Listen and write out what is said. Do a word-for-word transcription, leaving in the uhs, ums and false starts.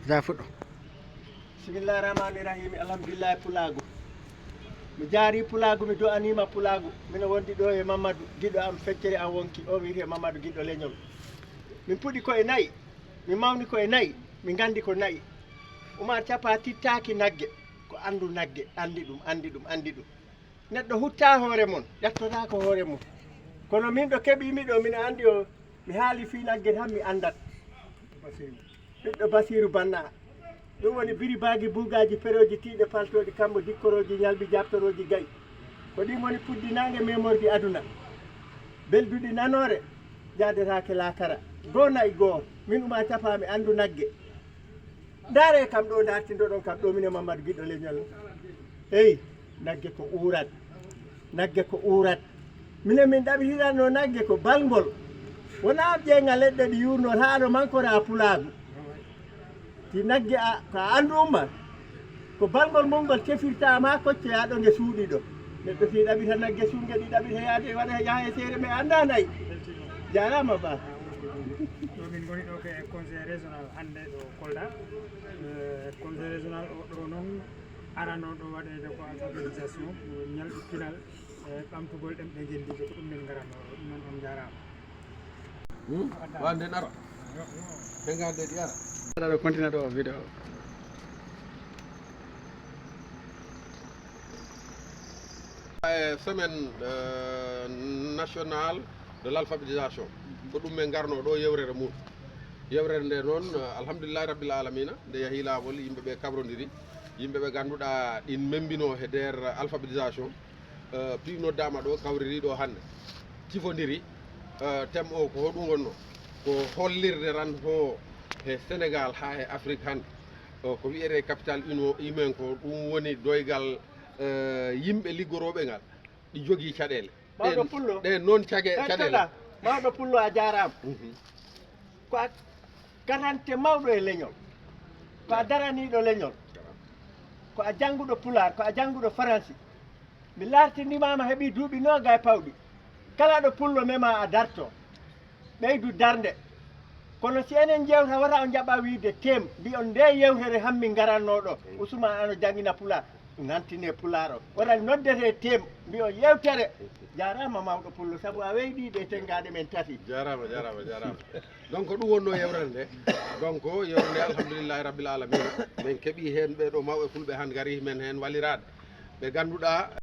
Za fuɗɗo. Bismillahi rahmani rahimi, alhamdulillahi pulaagu. Mi jaari pulaagu, mi du'aniima pulaagu. Mino wondi ɗo e Mamadou, giɗo am, feccere am wonki, o wiyetee Mamadou giɗo leñol. Min puɗi ko e nayi, min mawni ko e nayi, min nganndi ko nayi. Umar Capa tittaaki nagge, ko anndu nagge, anndi ɗum, anndi ɗum, anndi ɗum. Neɗɗo huttaa hoore mum, ƴattotaako hoore mum. Kono min ɗo keɓii mi ɗo, mino anndi o, mi haali fii nagge tan mi anndat. Ɓiɗɗo Basiiru Bannaa. Ɗum woni biribaagi, buugaaji, perooji, tiiɗe, paltooɗi, kambo, dikkorooji, ñalbi, jaabtorooji, gayi. Ko ɗin woni puddi naange, memorji aduna. Belduɗi nanoore, jaadetaake laakara. Goo nayi goo, min Umar Capa mi anndu nagge. Ndaaree kam ɗo, ndartindoɗon kam ɗo, minen Mamadou giɗo leñol. Eyi, nagge ko uurat. Nagge ko uurat. Minen min ɗaɓɓitiranno nagge ko balngol. Wonaa ƴeeŋa leɗɗe ɗi yuurnoo, haa no mankora pulaagu. Si nagge a, ko a anndu umma, ko balngol mum ngol tefirta ma koccoyaa ɗo nge suuɗi ɗo. Neɗɗo si ɗaɓɓita nagge suuɗ nge ɗi ɗaɓɓita yaade waɗa yaha e seere ɓe annda nayi. Jaaraama ba. Ɗo min ngoni ɗo ko e conseil régional hannde ɗo Kolda. Eh, conseil régional o ɗo noon arano ɗo waɗeede ko alphabétisation, ñalɗi pinal, eh, ɓamtugol ɗemɗe ngenndiije, ko ɗum min ngaranno ɗo. Ɗum noon on njaaraama. Hmm? Wande nara. Tenga de diara. Aɗa ɗo continue ɗo vidéo. Eh, semaine, euh, nationale de l'alphabétisation. Ko ɗum min ngarno ɗo yewrere mum. Yewrere nde noon, eh, alhamdulillahi rabbil alamina, nde yahi laawol, yimɓe ɓe kabrodiri, yimɓe ɓe ngannduɗaa ɗin membino he nder alphabétisation, eh, piiw noddaama ɗo, kawriri ɗo hannde. Cifondiri, eh, thème o ko hoɗum wonno? Ko hollirde tan ho he Sénégal haa he Afrique hannde. O ko wiyetee capital humain, ko ɗum woni doygal, eh, yimɓe liggorooɓe ngal, ɗi jogii caɗeele. Mawɗo Pullo. Ɗen noon cage-, caɗeele. Hettoɗaa, mawɗo Pullo, a jaaraama. Mhm. Ko a garante mawɗo e leñol. Ko a daraniiɗo leñol. Ko a jannguɗo pulaar, ko a jannguɗo faransi. Mi laartindimaama heɓii duuɓi noogaye pawɗi. Kala ɗo Pullo mema a darto. Ɓeydu darnde. Kono si enen njewta, wota on njaɓa wiide tem, mbiyon nde yewtere hammi ngaranno ɗo. Usuma ano janngina pulaar. Nantine pulaar o. Wota noddete tem, mbiyon yewtere. Jaaraama mawɗo Pullo, sabu a weydi ɗe tengaaɗe men tati. Jaaraama, jaaraama, jaaraama. Donc, ko ɗum wonno yewtere nde. Donc, yewtere nde, alhamdulillahi rabbil alamina. Men keɓii heen ɓee ɗo mawɓe fulɓe han ngari men heen waliraade. Ɓe ngannduɗaa